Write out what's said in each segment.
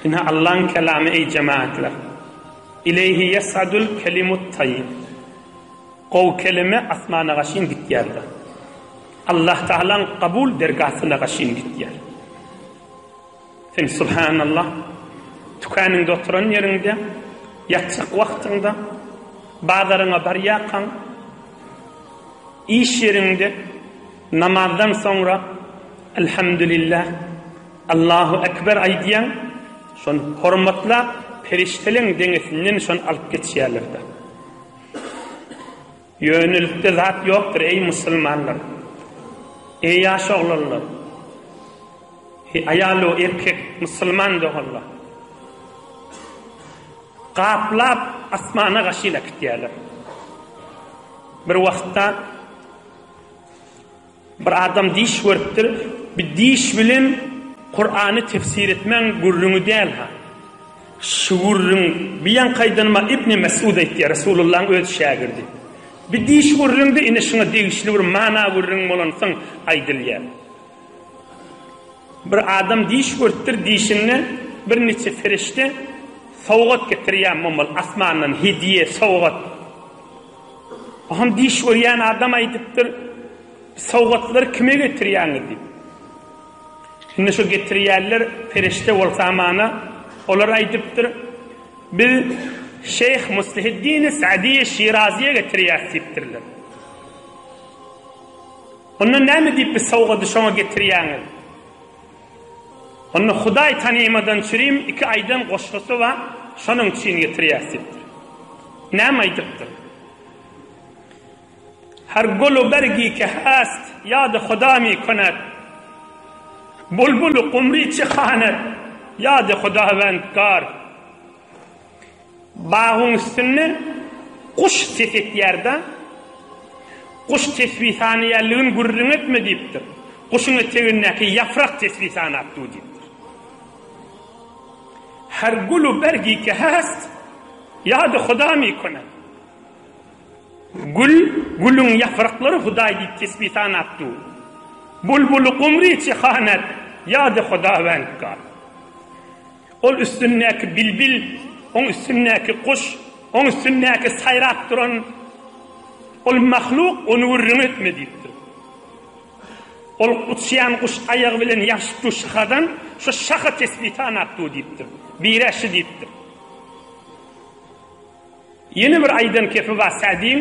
Ine Allaň kelamy eý jemagatlar. Ileýhi ýes'adul kelimut taýýib. Gowy kelime asmana gaşyn gitýärde. Allah Tagalaň kabul dergasyna gaşyn gitýär. Sen subhanallah tükanyňda oturan ýeriňde, ýatjak wagtyňda, bazaryňa barýarkaň, iş ýeriňde namazdan soňra Elhamdülillah, Allahu Ekber aýdýaň, şony hormatlap perişdeleň deňesinden şony alyp geçýärler-de. Ýönelikde zat ýokdur eý musulmanlar! Eý ýaş oglanlar! Eý aýal-u erkek musulman doganlar! Gaplap asmana gaşyn äkitýärler. Bir wagtda Bir adam diş görüpdir, bi diş bilen Kurany tefsir etmäň gürrüňi däl-ha. Şu gürrüň bi ýaňky aýdanyma Ibni Mesud aýtýar, Resulullahyň öz şägirdi. Bi diş gürrüňde ine şuňa degişli bir mana gürrüň bolansoň aýdylýar. Bir adam diş görüpdir, dişinde bir niçe perişde sowgat getirýär momal asmandan hediýe, sowgat. Oňam diş görýän adam aýdypdyr, Sowgatlary kime getirýäňiz diýip. Indi şu getirýänler perişde bolsa hamana, olar aýdypdyr, Biz Şeýh Muslihiddini Sa'diýe Şirazyýa getirýäs diýipdirler. Onda näme diýip biz sowgady şoňa getirýäňiz? Onda Hudaý tanymadan çürim iki aýdan goşgusy bar, şonuň üçin getirýäs diýipdir. Näme aýdypdyr? Her gulu bergi ke hast ýady Huda mi konat, Bulbulu gumry çi hanet ýady Hudawendgar. Bagyň üstünde guş ses etýär-de, Guş tesbi sanaýanlygyn gürrüň etme diýipdir. Guşuň etegindäki ýaprak tesbi sanap dur diýipdir. Her gulu bergi ke hast, ýady Huda mikonet. Gül, gülüň ýapraklary Hudaý diýip tesbi sanap dur. Bulbuly gumry çi hanet, ýady Hudawendgar. Ol üstündäki bilbil, oň üstündäki guş, oň üstündäki saýrap duran ol mahluk ony gürrüň etme diýipdir. Ol uçýan guş aýagy bilen ýapyşyp dur şahadan, şo şaha tesbi sanap dur diýipdir. Birä şy diýipdir. Ýene bir aýdan kepi bar Sädiň,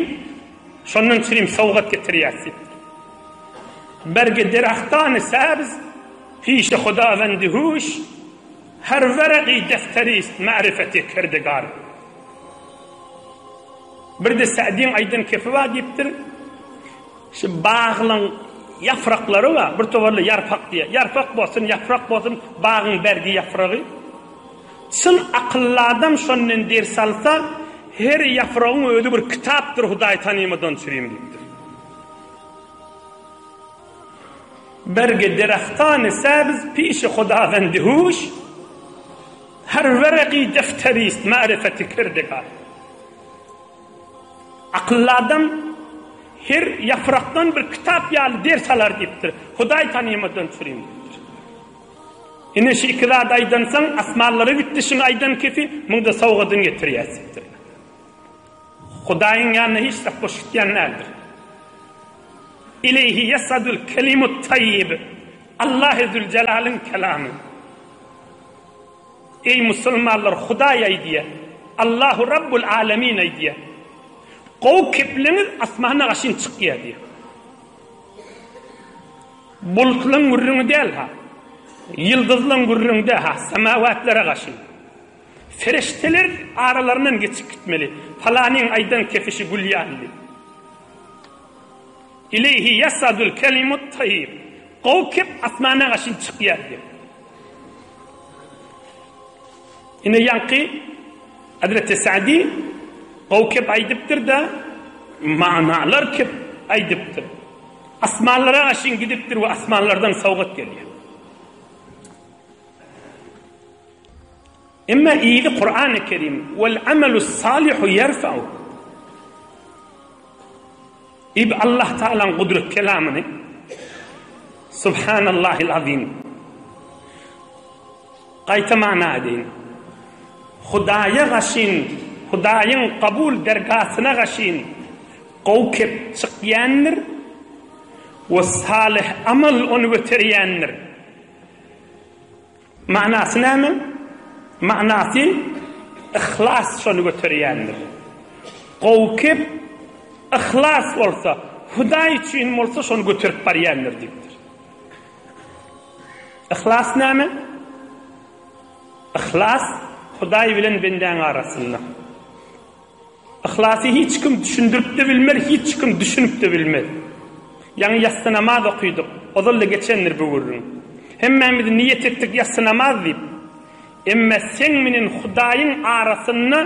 şondan çürim sowgat getirýäs diýipdir. Berge derahtany säbz, pişi hudawendi hüş, her weregi defterist ma'rifeti kerdegar. Bir-de Sädiň aýdan kepi bar diýipdir. Şu baglaň ýapraklary bar, bir toparly ýarpak diýýär. Ýarpak bolsun, ýaprak bolsun, bagyň bergi ýapragy. Çyn akylly adam şondan ders alsa, her ýapragyň özi bir kitapdyr Hudaý tanymadan çürim diýipdir. Berge derehtany säbz pişi Hudawendi huş, her weregi defterist marifeti kirdigar. Akylly adam her ýaprakdan bir kitap ýaly ders alar diýipdir. Hudaý tanymadan çürim diýipdir. Ine şu iki zady aýdansoň, asmanlara gitdi şuny aýdan kesi, muň-da sowgadyny getirýäs diýipdirler. Hudaýyň ýanyna hiç zat boş gitýän däldir. Ileýhi ýesadul kelimut taýýib. Allahy Züljelalyň kelamy. Eý musulmanlar Hudaý aýdýar. Allahu Rabbul Alemin aýdýar. Gowy kepliňiz asmana gaşyn çykýar diýýär. Bulutlaň gürrüňi däl-ha. Ýyldyzlaň gürrüňi däl-ha, samawatlara garşy. Ferişdeler aralaryndan geçip gitmeli. Palanyň aýdan kefişi gül ýaly diýip. Ileýhi ýasadul kelimut taýýib. Gowy kep asmana garşy çykýar diýip. Ine ýaňky Hazreti Sa'di gowy kep aýdypdyr-da, manalar kep aýdypdyr. Asmanlara gaşyn gidipdir we asmanlardan sowgat gelýär. Emma yzy Kur'an-ı Kerim vel amelus salihu yerfa'u. Ib Allah Taala'ň gudrat kelamyny Subhanallahil azim. Gaýta mana aýdaýyn. Hudaýa gaşyn, Hudaýyň kabul dergasyna gaşyn gowy kep çykýandyr we salyh amal ony göterýändir. Manasy näme? Manasy yhlas şony göterýändir. Gowy kep yhlas bolsa, Hudaý üçin bolsa şony göterip barýandyr diýipdir. Yhlas näme? Yhlas Hudaý bilen bendäň arasynda. Yhlasy hiç kim düşündirip-de bilmez, hiç kim düşünip-de bilmez. Ýaňy ýassy namaz okydyk, ozal-da geçendir bu gürrüň. Hemmämiz niýet etdik ýassy namaz diýip. Emme seň menen Hudaýyň arasynda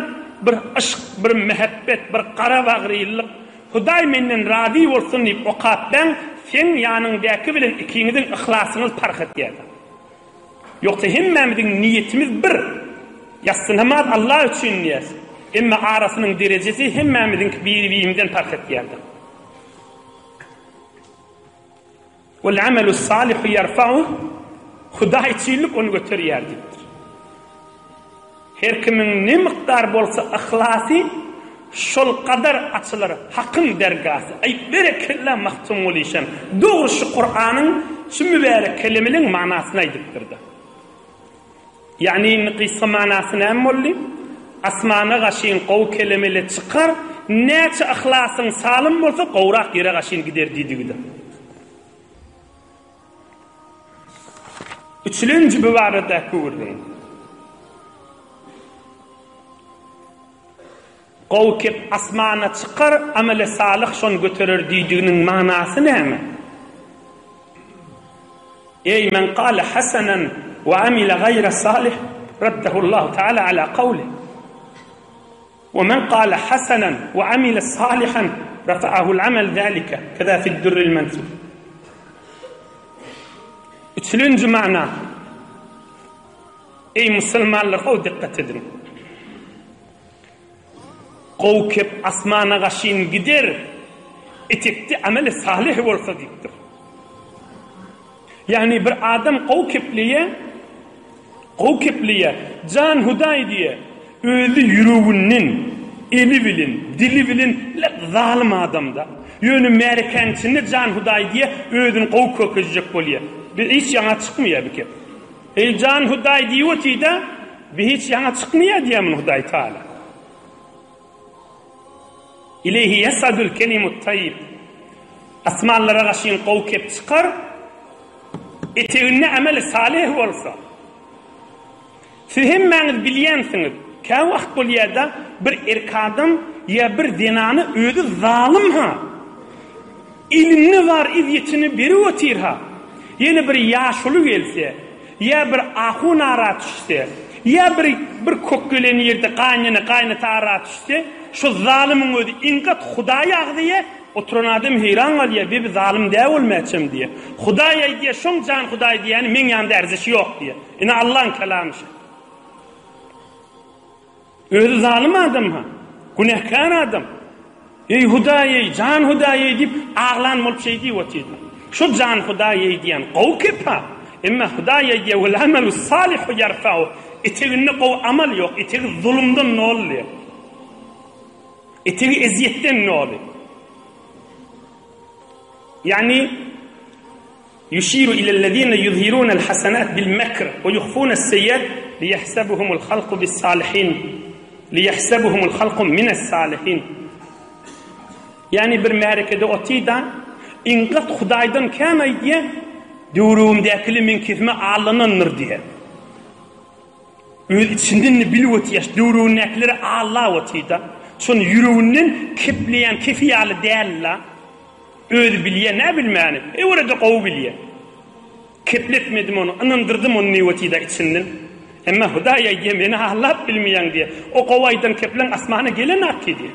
bir yşk, bir mähebbet, bir garabagrylyk, Hudaý menden razy bolsun diýip okap bäň, seň ýanyňdäki bilen ikiňiziň yhlasyňyz parh etýär. Ýogsa hemmämiziň niýetimiz bir. Ýassy namaz Allah üçin diýýäs. Emma arasynyň derejesi hemmämiziňki biri-birimizden parh etýärdi. Wal amelus salihu ýerfa'uh, Hudaýçyllyk ony göterýär diýipdir. Her kimiň ne mukdar bolsa yhlasy, şol gadar açylar Hakyň dergasy. Aý, berekella Magtymguly işan. Dogry şu Kuranyň şu mübärek kelemeleň manasyny aýdypdyr-da. Ýagny indi gysga manasy näme boldy? Asmana gaşyn gowy kelemele çykar, näçe yhlasyň salym bolsa gowrak ýere gaşyn gider diýdigide. Üçülenji bu baradaky gürrüň. Gowy kep asmana çykar, amele salyh şony göterer diýdiginiň manasy näme? Eý men kale hasanan we amile gaýra salih raddahullahu taala ala kawlih. We men kale hasanan we amile salihan rafa'ahul amel zalika keza fid durril mensur. Üçülenji mana Eý musulmanlar gowy dikkat ediň. Gowy kep asmana gaşyn gider, etekde ameli salyh bolsa diýipdir. Ýagny bir adam gowy kepleýär, gowy kepleýär, jan Hudaý diýýär, özi ýüreginden, eli bilen, dili bilen lek zalym adamda. Ýöne märekäň içinde jan Hudaý diýýär, özüni gowy kökezjek bolýar. Bir hiç ýaňa çykmaýar bu kep. Eý jan Hudaý diýip otyda, bi hiç ýaňa çykmaýar diýýär muny Hudaý Taala. Ileýhi ýesadul kelimut taýyb. Asmanlara gaşyn gowy kep çykar, eteginde ameli salyh bolsa. Siz hemmäňiz bilýänsiňiz, käwagt bolýar-da, bir erk adam ýa bir zenany özi zalym-ha. Elinde bar ezýetini berip otyr-ha. Ýene bir ýaşuly gelse, ýa bir ahun ara düşse, ýa bir bir kök gelen ýerde gaýynene, gaýynata ara düşse, şo zalymyň özi iň gaty Hudaýy agzaýar, oturan adam heýran galýar, be bi zalym däl bolmäçem diýýär. Hudaý aýdýar, şoň jan Hudaý diýýäni meň ýanymda erzişi ýok diýýär. Ine Allaň kelamy şu. Özi zalym adam-ha. Günäkär adam. Eý Hudaý-eý, jan Hudaý-eý diýip, aglan bolup şeý diýip otyrdy. Şu jan Hudaý-eý diýen gowy kep-ha. Emma Hudaý aýdýar, Wel amelu salihu ýerfa'u. Eteginde gowy amal ýok, etegi zulumdan doly. Etegi ezýetden doly. Ýagny Ýuşiru ilellezine ýuzhirunel hasenat bil mekr we ýuhfunes seýýat liýehsebuhumul halku bis salihin liýehsebuhumul halku mines salihin. Ýagny bir märekede otyda iň gat Hudaýdan kän aýdýa, döwregimdäkili meň kesime allanandyr diýä. Öz içinden-de bilip otyr, döwregindäkileri allap otyda. Şony ýüreginden kepleýän kefi ýaly däl-la. Özi bilýä nä bilmäni, öwrede gowy bilýä. Kepletmedim ony, ynandyrdym ony niwetida içinden. Emma Hudaý aýdýa meni allap bilmeýäň diýä. O gowy aýdan kepleň asmana gelenak ki diýä.